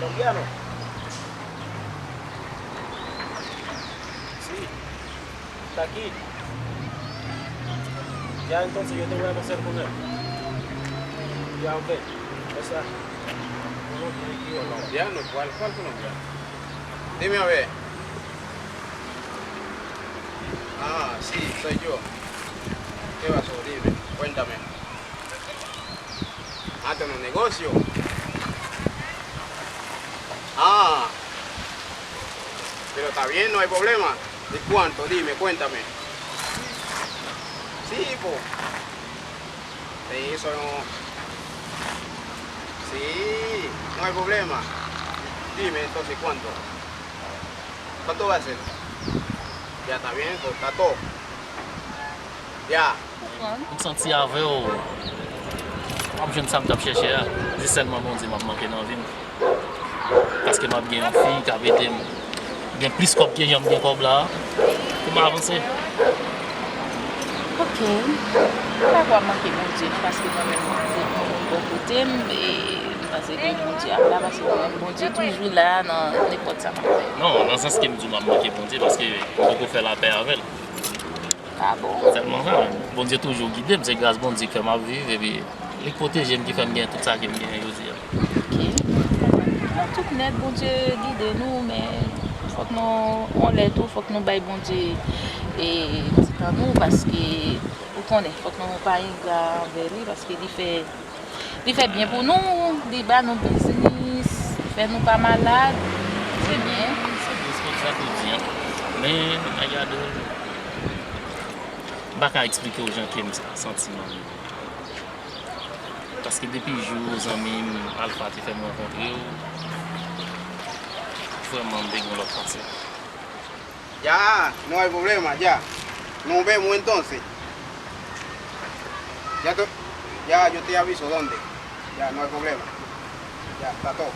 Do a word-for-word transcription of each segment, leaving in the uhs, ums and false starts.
Cambiano. Sí. Está aquí. Ya entonces yo te voy a pasar con él. Ya, ok. Esa. Colombiano, ¿cuál, cuál colombiano? Dime a ver. Ah, sí, soy yo. ¿Qué pasó? Dime, cuéntame. Ah, tenemos negocio. Ah, pero está bien, no hay problema. ¿De cuánto? Dime, cuéntame. Sí, po. Eso no. Sí, no hay problema. Dime entonces cuánto. ¿Cuánto va a ser? Ya está bien, pues está todo. Ya. M santi avè w, m ap jwenn sa m t ap chèche a. Se sèlman Bondye m ap manke nan vi m. Paske m ap gen yon fi k ap ede m gen plis kòb ke jan m gen kòb la a, pou m avanse. Ok. M pa kwè m manke Bondye non, paske mwen menm, m ap fè yon moun bò kote m, e m panse ke Bondye ap la, paske mwen menm, Bondye toujou la nan nenpòt sa m ap fè. Non, nan sans ke m di w m ap manke Bondye, paske m poko fè lapè avè l. Ah bon? Sèlman sa, Bondye toujou gide m, se gras Bondye k fè m ap viv, epi li k pwoteje m, ki fè m gen tout sa ke m genyen jodi a. Ok. Bon, tout nèt, Bondye gide nou, men fòk nou, yon lè tou, fòk nou bay Bondye e ti tan nou, paske ou konnen, fòk nou pa engra anvè li, paske li fè Li fè byen pou nou, li ba nou biznis, li fè nou pa malad. Se byen. Se byen, se konsa tou di an. Men, Mayado, m pa ka eksplike w jan ke m sa, santi m an. Paske depi jou zanmi m Alpha te fè m rankontre w, vrèman m te gen yon lòt santiman. Ya, no hay problema, ya. Nos vemos entonces. Ya te, ya yo te aviso dónde. Ya, no hay problema. Ya, está todo.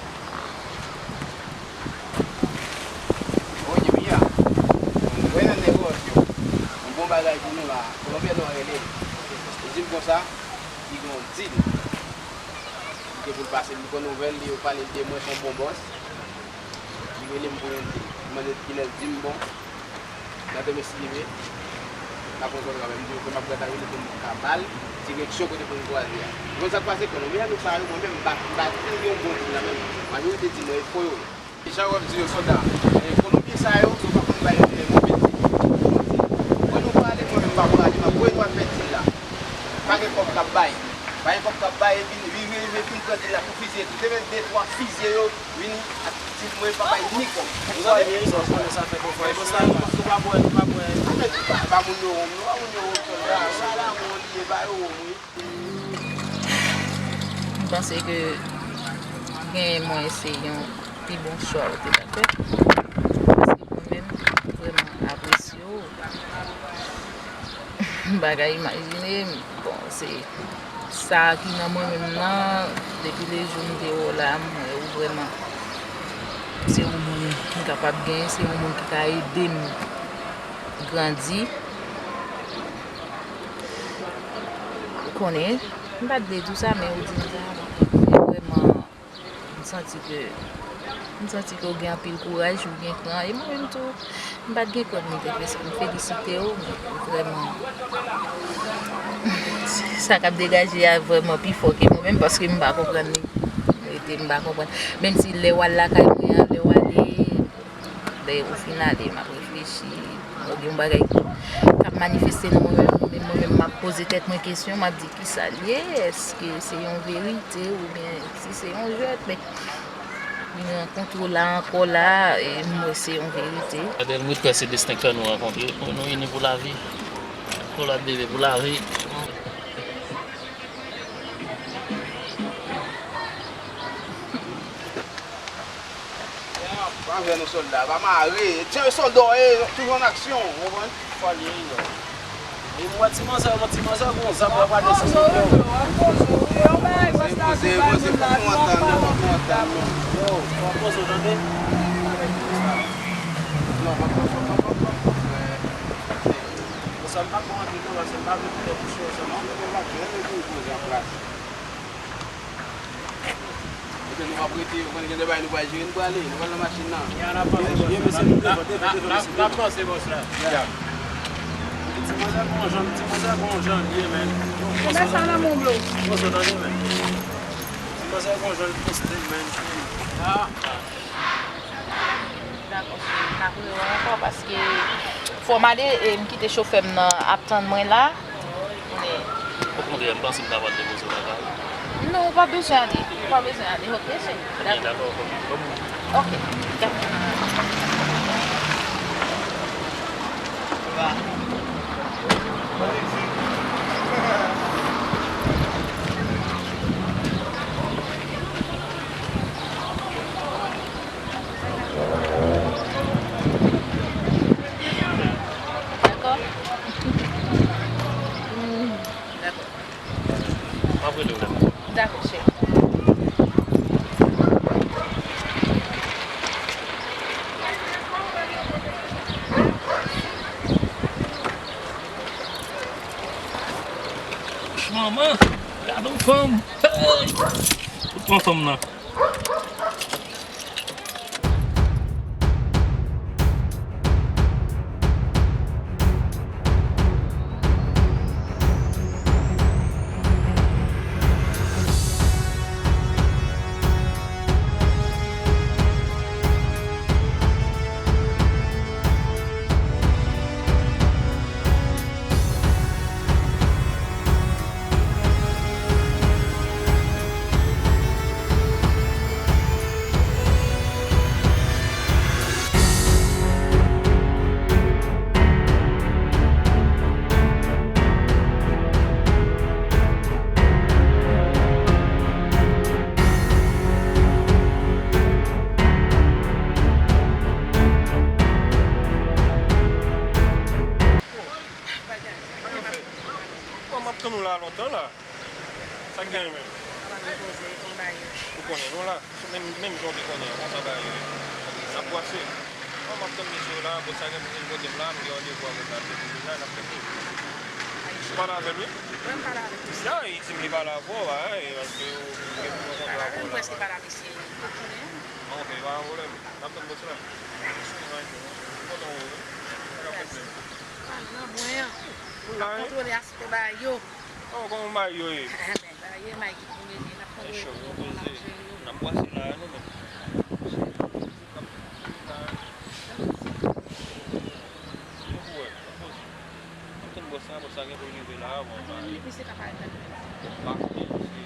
Oye, mira, un buen negocio, un bon bagay pou nou la. Kolonbyen nou rele. Li di m konsa, li gen yon deal. Li te pou l pase m pou nouvèl, li yo pale de mwen kon bon bòs. Li rele m pou yon deal. Li mande kilè l di m bon. Nan demen si Dye vle, n ap rankontre avè l. M di l ke m ap gade avè l pou m ka ba l direksyon kote pou m kwaze a. Ou konn sa k pase, Kolonbyen sa yo, mwen menm, m pa, m pa di yo bon di nan menm. Majorite di mwen, e fo yo ye. E jan w ap di yo, sòlda, e Kolonbyen sa yo, yo pa konn bay move di. Mwen nou pale, mwen menm, m pa prale, m ap voye nou al fè di la. Pa gen kòb k ap bay. Pa gen kòb k ap bay, epi rive, rive, fin pran di la pou fizye tou. Te menm de, twa fizye yo, vini ak di mwen pa bay ni kòb. Ou tande? Sa, ou konnen sa fèt yon fwa. E bon, sa, nou pa bwè, nou pa bwè. Ou mèt pa, pa moun yo wonm, nou pa moun yo wonm, sòlda. Sa la, moun li ye, ba yo wonm, wi. M panse ke genyen mwen se yon pi bon chwa ou te ka fè. Paske mwen menm, m vrèman apresye w. M pa ka imajine m. Bon, se sa ki nan mwen menm nan, depi le jou m te wè w la, m wè ou vrèman se yon moun m kapab genyen, se yon moun ki ka ede m grandi. Ou konnen, m pa t vle di w sa, men ou di m sa, e vrèman, M santi ke, m santi ke w gen anpil kouraj, ou gen kran. E mwen menm tou, m pa t gen kòb, m te fè sa. M felisite w, men vrèman, sa k ap degaje a vrèman pi fò ke mwen menm, paske m pa konprann li. Rete, m pa konprann. Menm si lè w al lakay mwen an, lè w ale, lè ou fin ale, m ap reflechi. Oubyen yon bagay k ap manifeste nan mwen menm, men mwen menm, m ap poze tèt mwen kesyon, m ap di, kisa l ye? Èske se yon verite oubyen si se yon jwèt? Men vin rankontre w la ankò la, e m wè se yon verite. Gade l, m ret kwè se desten k fè nou rankontre. Nou, nou ini pou lavi. Pou lòt bebe, pou lavi. Pa vè nou sòlda, pa mare. Dye sòlda, e toujou an aksyon, ou konprann? Fò l ye, wi. E m wè ti manzè, yon ti manzè, gon zam la pa desann yo. Se poze, poze, fòk nou antann, fòk nou antann. Yo, fò poze, tande? Non, pa, pa, pa, pa, pa, pa, frè. Bon, sa m pa bon anpil, non, paske m pa vle koulè bouch yo, sa non. Yo pa vle pou poze an plas. Nou p ap rete, ou konn gen de bagay nou pral jere, nou prale, nou pral nan machin nan. Ya, n ap panse, bòs la. N ap panse, bòs la. Ya. Ti manzè gon jan, ti manzè gon jan l ye, men. Mè sa nan mon blo. Poze w tande, men. Ti manzè gon jan l poste, men. Ah. Dakò, cheri, n ap rewè ankò paske fò m ale, e, m kite chofè m nan ap tann mwen la. Okontrè, m panse m ta pral depoze w lakay ou. Non, ou pa bezwen ale. Ou pa bezwen ale, oke, cheri? Ebyen, dakò, kòm, kòm ou vle. Oke, dakò. Dakò? Dakò. M ap rele w lè m. Dakò, cheri. Wouch, manman, gade yon fanm. Hey! Ou pran fanm nan. Bon, m ap tann ou la lontan la. Sa k genyen menm? Ou konnen nou la. Menm, menm jan w te konnen an, konsa bagay yo ye. N ap bwase. Bon, m ap tann mesye yo la, bon, sa gen pou vin kote m la, m gen randevou avèk l apre midi la, n ap fè koze. Ou pale avè l, wi? Wi, m pale avèk misye. Ya, li di m li pale avè w, a, e, paske ou gen pou rankontre avè w la. Wi, m prèske pale avèk misye. Ou konnen. Ah, ok, pa gen pwoblèm. N ap tann bòs la. Kontan wè w, wi. Sa k ap fèt menm? Pale nan bwen an. Ou la, wi. Kontwole aspè bagay yo. Oh, kòman bagay yo ye? Bagay yo, Mike, ki pou rete, n ap pran rete, n ap jere yo. N ap bwase la, nou menm. Nou pou wè, nou poze. N ap tann bòs la, bòs la gen pou l rive la avan. Ou konnen misye ka parèt la. M pa konnen, se,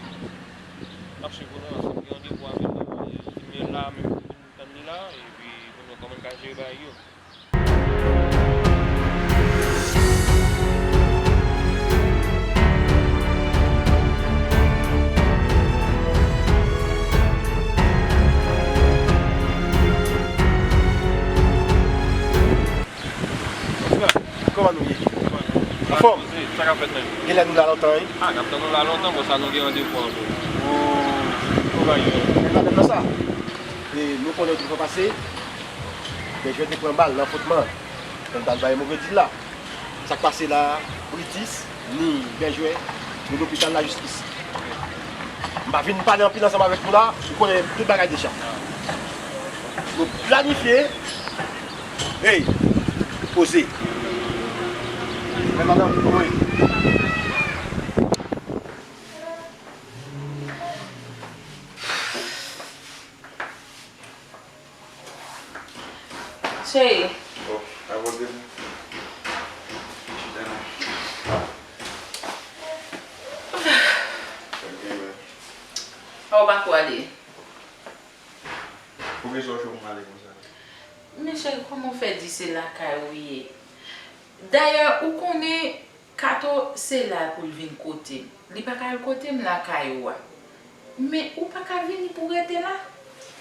n ap swiv pou nou ansanm. Gen randevou avè l demen, li di m la menm pou nou tann li la, epi pou nou wè kòman n ka jere bagay yo. Kòman nou ye? Anfòm? Sa k ap fèt menm? Genlè nou la lontan, wi. Ah, n ap tann nou la lontan, bon, sa nou gen randevou ankò. Oh, kòman ye? Genlè nou la lontan sa. E nou konnen tout fwa pase, Benjwè te pran bal nan fwotman. Lè l t al bay move dil la. Sa k pase la, Britis, ni Benjwè, nou lopital la jiskisi. M pa vin pale anpil ansanm avèk nou la, ou konnen tout bagay deja. Nou planifye. Hey, poze. Men madanm, wi. Cheri. Bon, abòde m. Chita la. Sa k gen menm? Ou pa ko ale. Poukisa w cho pou m ale konsa? Men cheri, kòman w fè di se lakay ou ye? Dayè, ou konnen Kato se la pou l vin kote m. Li pa ka al kote m lakay ou a. Men ou pa ka vini pou w rete la?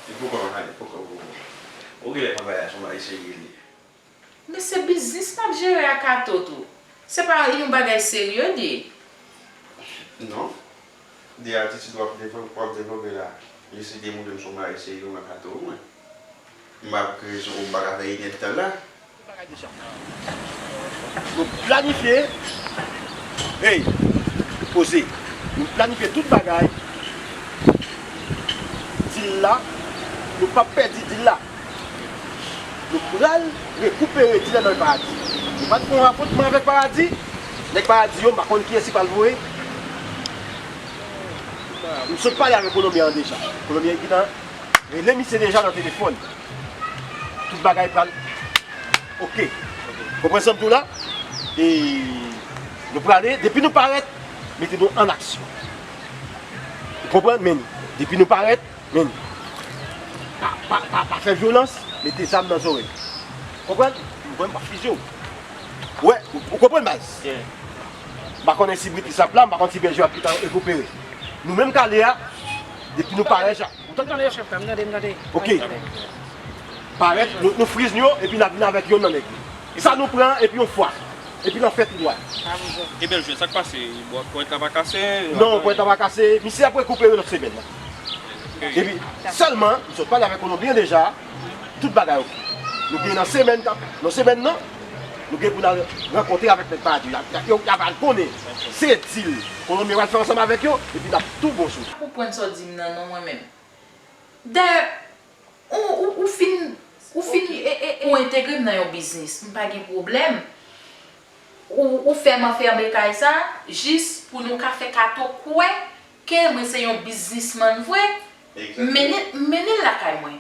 E poukò m ale? Poukò, poukò? Ou genlè pa wè a se yon bagay serye li ye. Men se biznis n ap jere a Kato tou. Se pa yon bagay serye li ye. Non. De atitid w ap devlope, w ap devlope la, li se demontre m se yon bagay serye w nan Kato, wi, mwen. M pa kreye sou ou, m pa ka fè inèdtan la. Nou planifye. Hey, poze. Nou planifye tout bagay. Di Dil la, nou p ap pèdi dil la. Nou pral rekipere dil la nan Paradi. Nou pa t fè yon afwontman avèk Paradi. Nèg Paradi yo, m pa konn kiyès ki pral voye. M sot pale avèk Kolonbyen an deja. Kolonbyen ki nan rele misye deja nan telefòn. Tout bagay pral oke. Konprann sa m di w la? E nou prale, depi nou parèt, mete nou an aksyon. Ou konprann? Men, depi nou parèt, men, pa, pa, pa, pa fè vyolans, mete zam nan zòrèy. Konprann? Mwen, m pa fizye w. Wè, ou, ou konprann, baz? M pa konnen si Britis ap la, m pa konn si Bèlji ap gentan rekipere. Nou menm k ale a, depi nou parèt, Ou tande, tande, chèf la, m tande, m tande. Ok. Parèt, nou, nou friz yo, epi n ap vin avèk yonn nan nèg yo. Sa nou pran, epi yon fwa. Epi n ap fè tou dwat. E Bèlji, sa k pase? Pòt la pa kase? Non, pòt la pa kase. Misye ap rekipere lòt semèn nan. Epi, sèlman, m sot pale avèk Kolonbyen deja, tout bagay ok. Nou gen nan semèn, nan semèn nan, nou gen pou n al rankontre avèk nèg Paradi yo. Y a, y a, y a va konnen. Se dil. Kolonbyen pral fè ansanm avèk yo, epi n ap tou bon sou. Ou konprann sa w di m nan, non, mwen menm. Dayè, ou, ou, ou fin, ou fin, e, e, e, ou entegre m nan yon biznis, m pa gen pwoblèm. Ou, ou fè m anfèmen kay sa, jis pou nou ka fè Kato kwè ke mwen se yon biznismann vre. Egzakteman. Mennen, mennen l lakay mwen.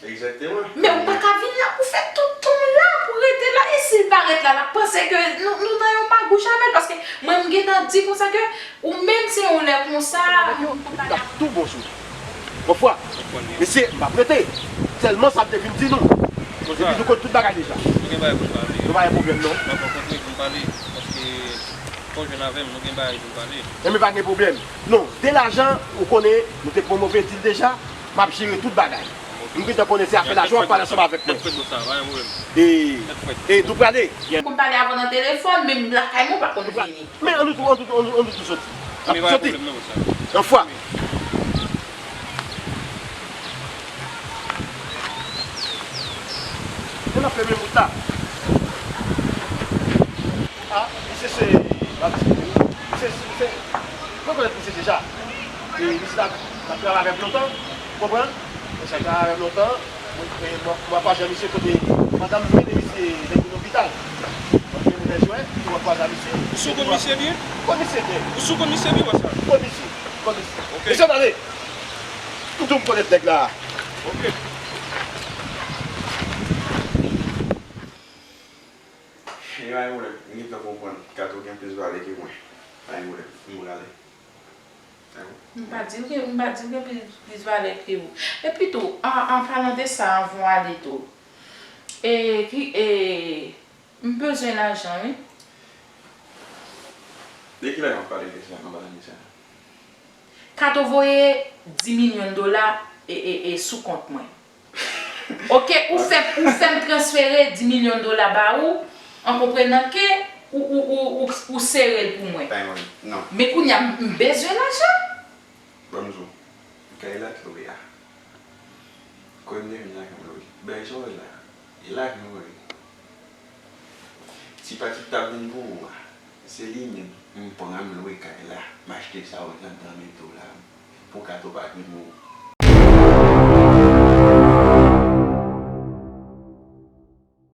Egzakteman. Men ou pa ka vin la pou fè tout tan w la, pou rete la. E si l parèt la, l ap panse ke nou, nou nan yon magouch avè l, paske mwen, m gentan di konsa ke ou menm se yon lè konsa. Avèk yo, epi n ap tou bon sou. Konprann? Mesye, m p ap rete. Sèlman sa m te vin di nou. Epi nou konn tout bagay deja. Nou gen bagay pou n pale. Nou pa gen pwoblèm, non. M ap rankontre pou n pale. Paske fò w jwenn avè m, nou gen bagay pou n pale. Enben, pa gen pwoblèm. Non, de lajan, ou konnen, nou te pran move dil deja, m ap jere tout bagay. M gentan konnen se afè lajan w ap pale ansanm avèk mwen. Tèt frèt, boss la, pa gen pwoblèm. E, tèt frèt. E nou prale. M konn pale avè w nan telefòn, men lakay mwen ou pa konn vini. Men ann nou tou, ann nou tou, ann nou tou soti. N ap soti. Yon fwa. Ann ap fè menm wout la. A, misye se, misye, misye, mwen konèt misye deja. E misye t ap, t ap travay avè m lontan, ou konprann? Misye ap travay avè m lontan. Mwen, mwen, mwen ap kwaze misye kote madanm mwen mennen misye nan yon lopital. Mwen vin mwen jwè, mwen ap kwaze misye. Ou sou konn misye byen? Konn misye byen. Ou sou konn misye byen, wè sa? Konn misye, konn misye. Ok. Mesye, tande. M di w m konèt nèg la. Ok. E pa gen pwoblèm, m gentan konprann Kato gen plis valè ke mwen. Pa gen pwoblèm, m prale. M pa di w gen, m pa di w gen plis, plis valè ke ou. Epi tou, an, an palan de sa, anvan w ale tou, e, ki, e, m bezwen lajan, wi. De ki lajan w ap pale deja, an palan de sa? Kato voye dis milyon dola, e, e, e, sou kont mwen. Ok, ou fè, ou fè m transfere dis milyon dola ba ou, an konprenan ke ou, ou, ou, ou, ou sere l pou mwen. Pa gen pwoblèm, non. Men kounye a, m, m bezwen lajan. Ban m di w, kay la k lwe a. Kòm m te vin la k m lwe. Bèl sa w wè la, e la k m lwe. Ti pati t ap vin pou ou a, se li menm m pran, m lwe kay la, m achte sa w wè k anndan men tou la, pou Kato pa jwenn ou.